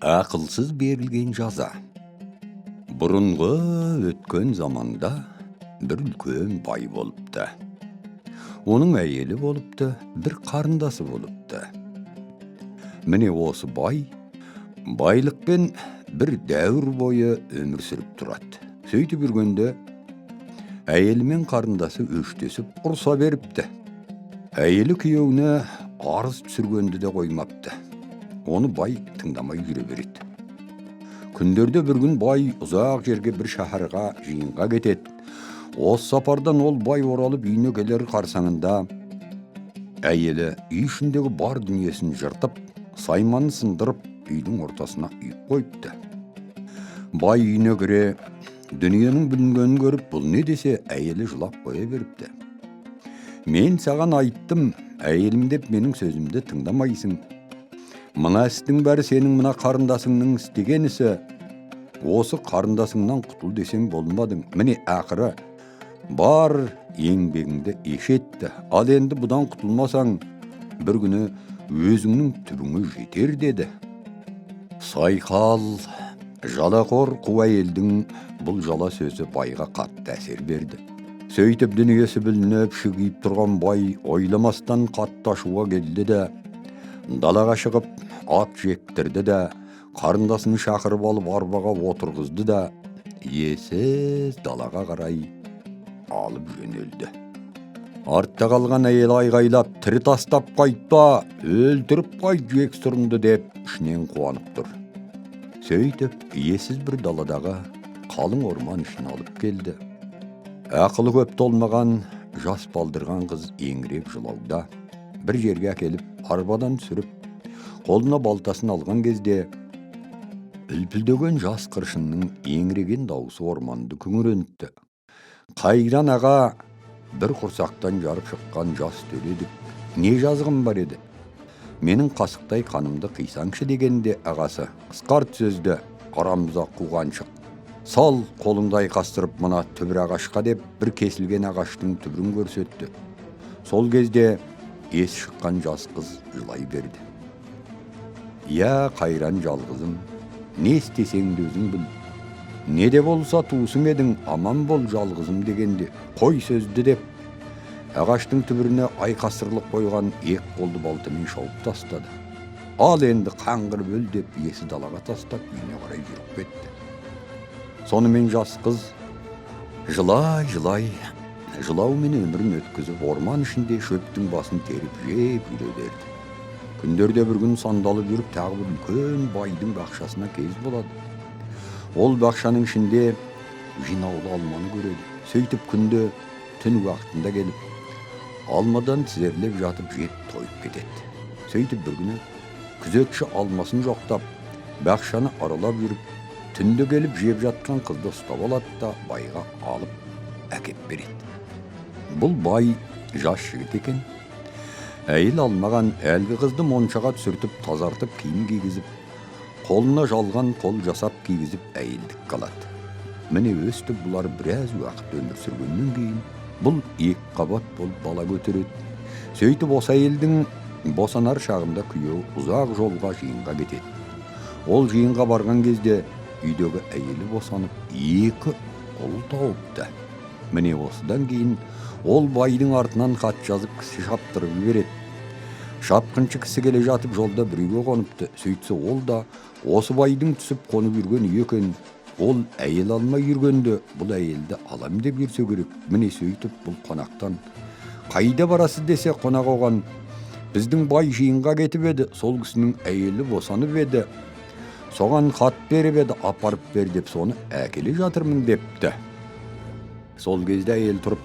Ақылсыз берілген жаза. Бұрынғы өткен заманда бір үлкен бай болыпты. Оның әйелі болыпты, бір қарындасы болыпты. Міне, осы бай байлықпен бір дәуір бойы өмір сүріп тұрады. Сөйтіп жүргенде әйелі мен қарындасы өштесіп, ұрса беріпті. Әйелі күйеуіне арыз түсіргенді де қоймапты. Оны бай тыңдамай жүре береді. Күндерде бір күн бай ұзақ жерге, бір шаһарға жиынға кетеді. Осы сапардан ол бай оралып, үйіне келер қарсаңында әйелі үй ішіндегі бар дүниесін жыртып, сайманын сындырып, үйдің ортасына үйіп қойыпты. Бай үйіне кіре дүниенің бүлінгенін көріп, бұл не десе, әйелі жылап қоя беріпті. Мен саған айттым, әйелім деп, менің сөзімді тыңдамайсың. Мына істің бәрі сенің мына қарындасыңның істеген ісі. Осы қарындасыңнан құтыл десең, болмадың. Міне, ақыры бар еңбегіңді еш етті. Ал енді бұдан құтылмасаң, бір күні өзіңнің түбіңе жетер, деді. Сайқал, жалақор қу әйелдің бұл жала сөзі байға қатты әсер берді. Сөйтіп дүниесі бүлініп, шүгиіп тұрған бай ойламастан қатты ашуға келді де, далаға шығып, ат жектірді де, қарындасын шақырып алып, арбаға отырғызды да, иесіз далаға қарай алып жөнелді. Артта қалған әйел айғайлап, тірі тастап қайтпа, өлтіріп қайт жексұрынды деп ішінен қуанып тұр. Сөйтіп иесіз бір даладағы қалың орман ішіне алып келді. Ақылы көп толмаған жас балдырған қыз еңіреп жылауда. Бір жерге әкеліп, арбадан түсіріп, қолына балтасын алған кезде үлпілдеген жас қыршынның еңіреген даусы орманды күңірентті. Қайран аға, бір құрсақтан жарып шыққан жас төре едік, не жазығым бар еді, менің қасықтай қанымды қисаңшы дегенде, ағасы: «Қысқарт сөзді, арамза қуғаншық, сал қолыңды айқастырып мына түбір ағашқа», – деп, бір кесілген ағаштың түбірін көрсетті. Сол кезде есі шыққан жас қыз жылай берді. Иә, қайран жалғызым, не істесең де өзің біл, не де болса туысым едің, аман бол, жалғызым дегенде, қой сөзді деп, ағаштың түбіріне айқастырылып қойған екі қолды балтамен шауып тастады. Ал енді қаңғырып өл деп, иесіз далаға тастап, үйіне қарай жүріп кетті. Сонымен жас қыз жылай жылай жылаумен өмірін өткізіп, орман ішінде шөптің басын теріп жеп жүре берді. Күндерде бір күн сандалып жүріп, тағы бір үлкен байдың бақшасына кез болады. Ол бақшаның ішінде жинаулы алманы көреді. Сөйтіп күнде түн уақытында келіп, алмадан тізерлеп жатып жеп, тойып кетеді. Сөйтіп бір күні күзетші алмасын жоқтап, бақшаны аралап жүріп, түнде келіп жеп жатқан қызды ұстап алады да, байға алып әкеп береді. Бұл бай жас жігіт екен, әйел алмаған. Әлгі қызды моншаға түсіртіп, тазартып, киім кигізіп, қолына жалған қол жасап кигізіп, әйелдікке алады. Міне, өстіп бұлар біраз уақыт өмір сүргеннен кейін бұл екі қабат болып бала көтереді. Сөйтіп осы әйелдің босанар шағында күйеуі ұзақ жолға жиынға кетеді. Ол жиынға барған кезде үйдегі әйелі босанып, екі ұл тауыпты. Міне, осыдан кейін ол байдың артынан хат жазып, кісі шаптырып жібереді. Шапқыншы кісі келе жатып, жолда бір үйге қоныпты. Сөйтсе, ол да осы байдың түсіп қонып жүрген үйі екен. Ол әйел алмай жүргенде, бұл әйелді алам деп жүрсе керек. Міне, сөйтіп бұл қонақтан: «Қайда барасыз?» – десе, қонақ оған: «Біздің бай жиынға кетіп еді, сол кісінің әйелі босанып еді, соған хат беріп еді, апарып бер деп, соны әкеле жатырмын», – депті. Сол кезде әйел тұрып: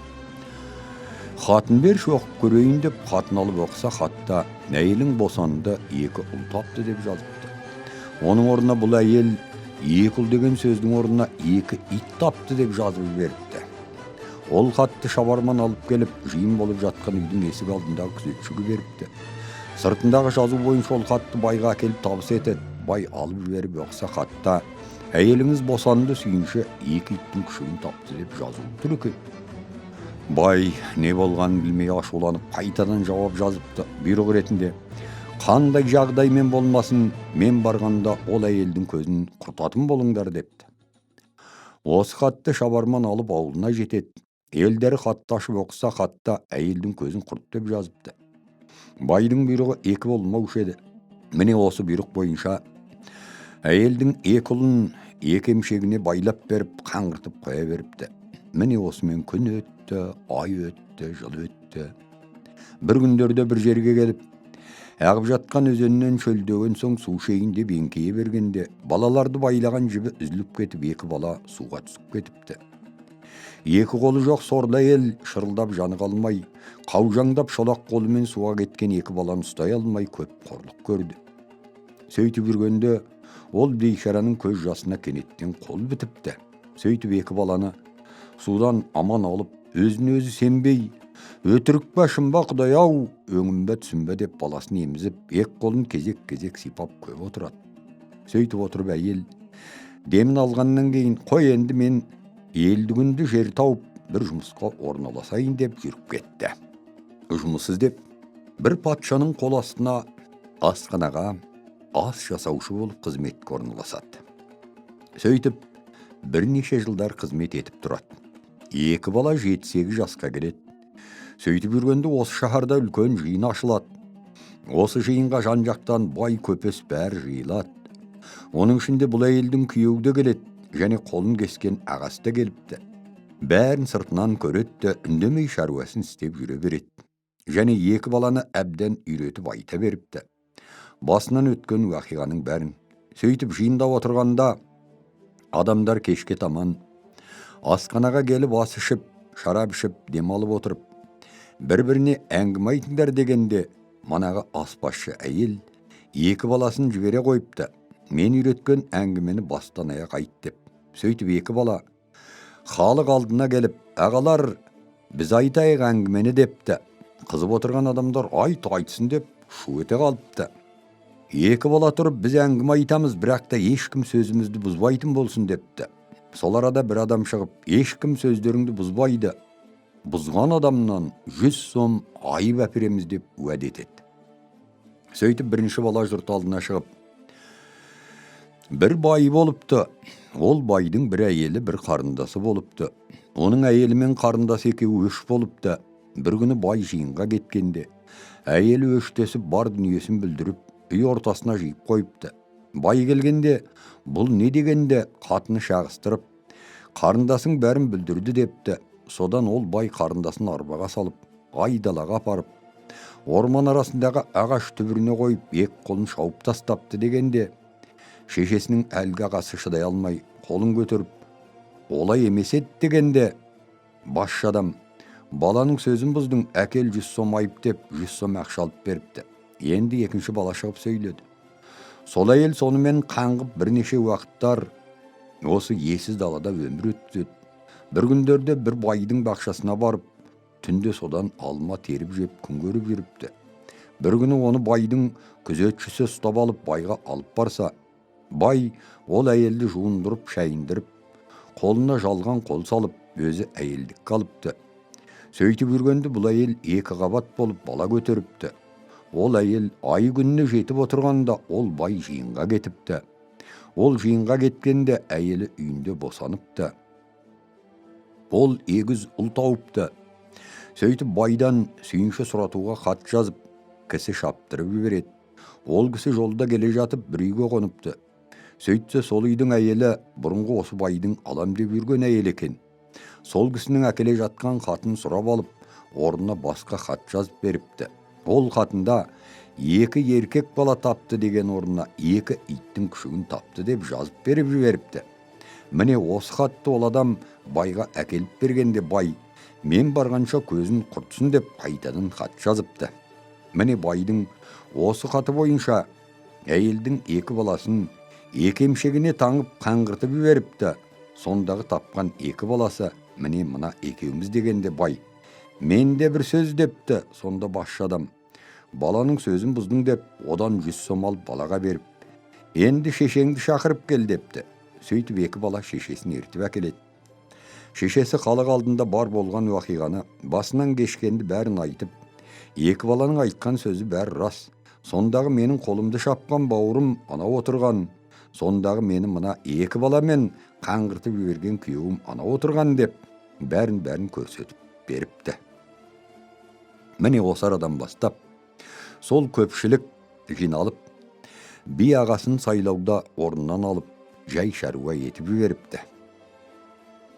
«Хатын берші, оқып көрейін», – деп, хатын алып оқыса, хатта «әйелің босанды, екі ұл тапты» деп жазыпты. Оның орнына бұл әйел екі ұл деген сөздің орнына екі ит тапты деп жазып жіберіпті. Ол хатты шабарман алып келіп, жиын болып жатқан үйдің есік алдындағы күзетшіге беріпті. Сыртындағы жазу бойынша ол хатты байға әкеліп табыс етеді. Бай алып жіберіп оқыса, хатта «әйеліңіз босанды, сүйінші, екі иттің күшігін тапты» деп жазулы тұр екен. Бай не болғанын білмей ашуланып, қайтадан жауап жазыпты бұйрық ретінде: Қандай жағдаймен болмасын, мен барғанда ол әйелдің көзін құртатын болыңдар депті. Осы хатты шабарман алып ауылына жетеді. Елдері хатты ашып оқыса, хатта әйелдің көзін құрт деп жазыпты. Байдың бұйрығы екі болмаушы еді. Міне осы бұйрық бойынша әйелдің екі ұлын екі емшегіне байлап беріп, қаңғыртып қоя беріпті. Міне осымен күн өтті, ай өтті, жыл өтті. Бір күндерде бір жерге келіп, ағып жатқан өзеннен шөлдеген соң су ішейін деп еңкейе бергенде, балаларды байлаған жібі үзіліп кетіп, екі бала суға түсіп кетіпті. Екі қолы жоқ сорлы әйел шырылдап жаны қалмай, қаужаңдап шолақ қолымен суға кеткен екі баланы ұстай алмай көп қорлық көрді. Сөйтіп жүргенде ол бейшараның көз жасына кенеттен қол бітіпті. Сөйтіп екі баланы судан аман алып, өзін өзі сенбей, өтірік па, шын ба, құдай ау, өңім бе, түсім бе деп баласын емізіп, екі қолын кезек-кезек сипап қойып отырады. Сөйтіп отырып әйел демін алғаннан кейін, қой енді мен елді күнді жер тауып бір жұмысқа орналасайын деп жүріп кетті. Жұмыс іздеп бір патшаның қол астына асханаға ас жасаушы болып қызметке орналасады. Сөйтіп бірнеше жылдар қызмет етіп тұрады. Екі бала 7-8 жасқа келеді. Сөйтіп жүргенде осы шаһарда үлкен жиын ашылады. Осы жиынға жан-жақтан бай көпес бәрі жиылады. Оның ішінде бұл әйелдің күйеуі де келеді, және қолын кескен ағасы да келіпті. Бәрін сыртынан көреді де үндемей шаруасын істеп жүре береді. Және екі баланы әбден үйретіп айта беріпті. Басынан өткен уақиғаның бәрін. Сөйтіп жиында отырғанда адамдар кешке таман асханаға келіп ас ішіп, шарап ішіп, демалып отырып, бір-біріне әңгіме айтыңдар дегенде, манағы аспазшы әйел екі баласын жібере қойыпты. Мен үйреткен әңгімені бастан аяқ айт деп. Сөйтіп екі бала халық алдына келіп, ағалар, біз айтайық әңгімені депті. Қызып отырған адамдар айт айтсын деп шу ете қалыпты. Екі бала тұрып, біз әңгіме айтамыз, бірақ та ешкім сөзімізді бұзбайтын болсын депті. Сол арада бір адам шығып, ешкім сөздеріңді бұзбайды, бұзған адамнан 100 сом айып әпереміз деп уәде етеді. Сөйтіп бірінші бала жұрт алдына шығып, бір бай болыпты. Ол байдың бір әйелі, бір қарындасы болыпты. Оның әйелі мен қарындасы екеуі өш болыпты. Бір күні бай жиынға кеткенде, әйелі өштесіп бар дүниесін бүлдіріп, үй ортасына жиып қойыпты. Бай келгенде, бұл не дегенде, қатыны шағыстырып, қарындасың бәрін бүлдірді депті. Содан ол бай қарындасын арбаға салып, айдалаға апарып, орман арасындағы ағаш түбіріне қойып, екі қолын шауып тастапты дегенде, шешесінің әлгі ағасы шыдай алмай, қолын көтеріп, олай емес еді дегенде, басшы адам, баланың сөзін бұздың, әкел 100 сом айып деп, 100 сом ақша алып беріпті. Енді екінші бала шығып сөйледі. Сол әйел сонымен қаңғып бірнеше уақыттар осы иесіз далада өмір өткізеді. Бір күндерде бір байдың бақшасына барып, түнде содан алма теріп жеп күн көріп жүріпті. Бір күні оны байдың күзетшісі ұстап алып байға алып барса, бай ол әйелді жуындырып, шайындырып, қолына жалған қол салып, өзі әйелдікке алыпты. Сөйтіп жүргенде бұл әйел екі қабат болып бала көтеріпті. Ол әйел ай күніне жетіп отырғанда ол бай жиынға кетіпті. Ол жиынға кеткенде әйелі үйінде босаныпты. Ол егіз ұл тауыпты. Сөйтіп байдан сүйінші сұратуға хат жазып, кісі шаптырып жібереді. Ол кісі жолда келе жатып бір үйге қоныпты. Сөйтсе сол үйдің әйелі бұрынғы осы байдың алам деп жүрген әйел екен. Сол кісінің әкеле жатқан хатын сұрап алып, орнына басқа хат жазып беріпті. Ол хатында екі еркек бала тапты деген орнына екі иттің күшігін тапты деп жазып беріп жіберіпті. Міне осы хатты ол адам байға әкеліп бергенде бай, мен барғанша көзін құртсын деп қайтадан хат жазыпты. Міне байдың осы хаты бойынша әйелдің екі баласын екі емшегіне таңып қаңғыртып жіберіпті. Сондағы тапқан екі баласы міне мына екеуміз дегенде бай, мен де бір сөз депті. Сонда басшы адам, баланың сөзін бұздың деп, одан 100 сом алып балаға беріп, енді шешеңді шақырып кел депті. Сөйтіп екі бала шешесін ертіп әкеледі. Шешесі халық алдында бар болған уақиғаны, басынан кешкенді бәрін айтып, екі баланың айтқан сөзі бәрі рас, Сондағы менің қолымды шапқан бауырым анау отырған, сондағы мені мына екі баламен қаңғыртып жіберген күйеуім анау отырған деп бәрін-бәрін көрсетіп беріпті. Міне осы арадан бастап сол көпшілік жиналып, би ағасын сайлауда орнынан алып, жай шаруа етіп жіберіпті.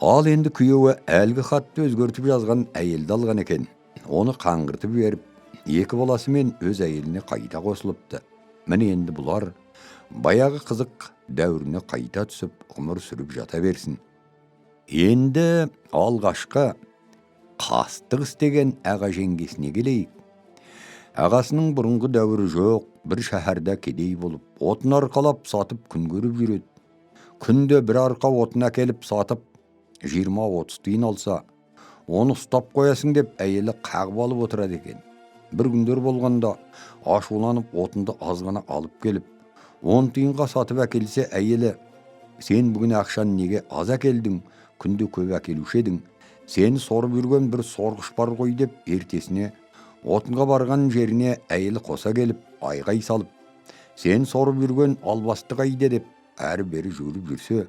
Ал енді күйеуі әлгі хатты өзгертіп жазған әйелді алған екен. Оны қаңғыртып жіберіп, екі баласымен өз әйеліне қайта қосылыпты. Міне енді бұлар баяғы қызық дәуіріне қайта түсіп, ғұмыр сүріп жата берсін. Енді алғашқы қастық істеген аға жеңгесіне келейік. Ағасының бұрынғы дәуірі жоқ, бір шәһәрда кедей болып, отын арқалап сатып күн көріп жүреді. Күнде бір арқа отын әкеліп сатып, 20-30 тиын алса, оны ұстап қоясың деп әйелі қағып алып отырады екен. Бір күндер болғанда ашуланып отынды аз ғана алып келіп, 10 тиынға сатып әкелсе, әйелі: «Сен бүгін ақшаны неге аз әкелдің, күнде көп әкелуші едің, сені сорып жүрген бір сорғыш бар ғой» деп ертесіне отынға барған жеріне әйелі қоса келіп айғай салып, «Сен сорып жүрген албасты қайда?» деп әрі-бері жүгіріп жүрсе,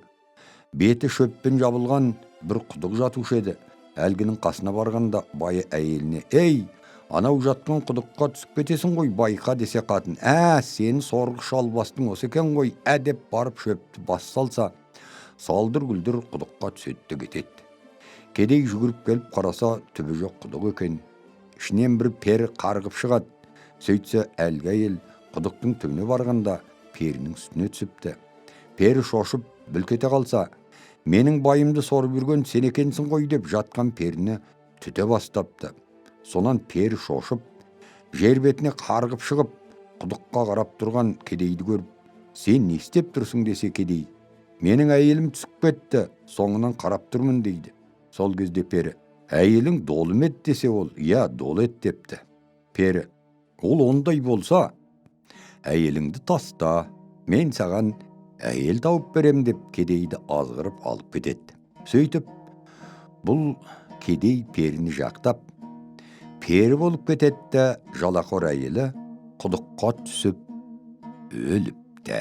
беті шөппен жабылған бір құдық жатушы еді. Әлгінің қасына барғанда байы әйеліне: «Ей, анау жатқан құдыққа түсіп кетесің ғой, байқа» десе, қатын: «Ә, сені сорғыш албастың осы екен ғой, ә» деп барып шөпті бас салса, салдыр гүлдір құдыққа түседі де кетеді. Кедей жүгіріп келіп қараса, түбі жоқ құдық екен. Ішінен бір пері қарғып шығады. Сөйтсе, әлгі әйел құдықтың түбіне барғанда перінің үстіне түсіпті. Пері шошып бүлк ете қалса, «Менің байымды сорып жүрген сен екенсің ғой» деп жатқан періні түте бастапты. Сонан пері шошып, жер бетіне қарғып шығып, құдыққа қарап тұрған кедейді көріп, «Сен не істеп тұрсың?» десе, кедей: «Менің әйелім түсіп кетті, соңынан қарап тұрмын» дейді. Сол кезде пері: «Әйелің долы ма еді?» десе, ол: «Иә, долы еді» депті. Пері: «Ол ондай болса, әйеліңді таста, мен саған әйел тауып берем» деп кедейді азғырып алып кетеді. Сөйтіп, бұл кедей періні жақтап, пері болып кетеді де, жалақор әйелі құдыққа түсіп өліпті.